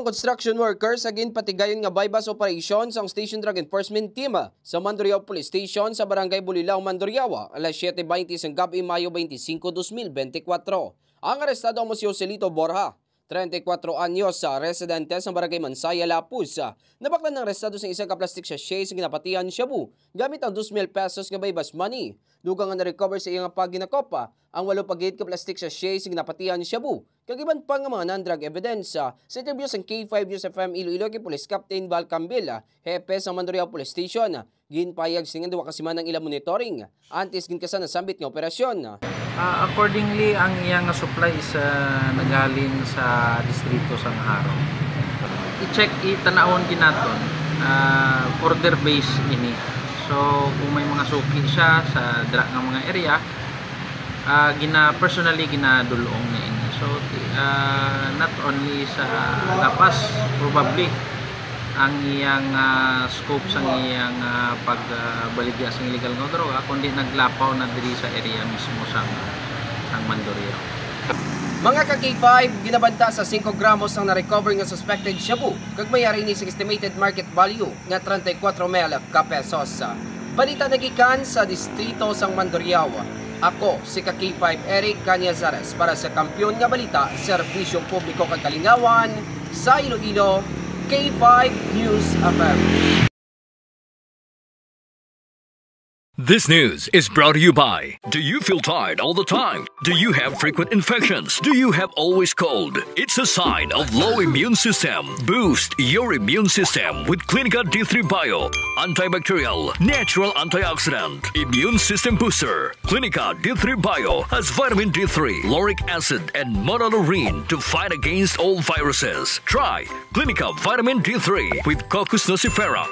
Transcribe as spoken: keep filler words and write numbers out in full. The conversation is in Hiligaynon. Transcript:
Construction workers sa ginpatigayon nga buy-bust operation sang Station Drug Enforcement Team sa Mandurriao Police Station sa Barangay Bulilao, Mandurriao, alas siete twenty sang gab-i, Mayo twenty-five, dos mil bente kwatro. Ang arestado amo si Joselito Borja, treinta y cuatro anyos, sa residente sa Barangay Mansaya, Lapuz. Nabaklan ang arestado sang isa ka plastic sachet sa ginapatihan shabu gamit ang dos mil pesos nga buy-bust money. Dugang nga na-recover sa iyang paghinakop ang walo pa gid ka plastic sachet sa ginapatihan shabu kag iban pa nga mga non-drug evidence. Sa interview sang K five News F M Iloilo kay Police Captain Val Cambil, hepe sang Mandurriao Police Station, ginpahayag sini nga duha ka semana ang ilang monitoring antes ginkasa nasambit nga operasyon. Ah, accordingly, ang iya nga supply is, ah, naghalin sa distrito sa Jaro. I-check, itanawon ginaton, ah, order base ini. So, kung may mga suki siya sa dira nga mga area, ah, gina-, personally ginadulong niya ini. So, ti-, ah, not only sa La Paz, probably, ang iyang, ah, scope sang iyang, ah, pag, ah, baligya sang illegal nga droga, kundi naglapaw na diri sa area mismo sang, sang Mandurriao. Mga ka K five, ginabanta sa singko gramos ang na-recover nga suspected shabu, kag may ari ini sa estimated market value nga treinta y cuatro mil ka pesos. Balita nagikan sa distrito sang Mandurriao. Ako si ka K five Eric Cañazares para sa Kampiyon nga Balita, Serbisyo Publiko kag Kalingawan sa Iloilo, K five News F M. This news is brought to you by. Do you feel tired all the time? Do you have frequent infections? Do you have always cold? It's a sign of low immune system. Boost your immune system with Clinica D three Bio, antibacterial, natural antioxidant, immune system booster. Clinica D three Bio has vitamin D three, lauric acid, and monolaurin to fight against all viruses. Try Clinica Vitamin D three with Cocos nucifera.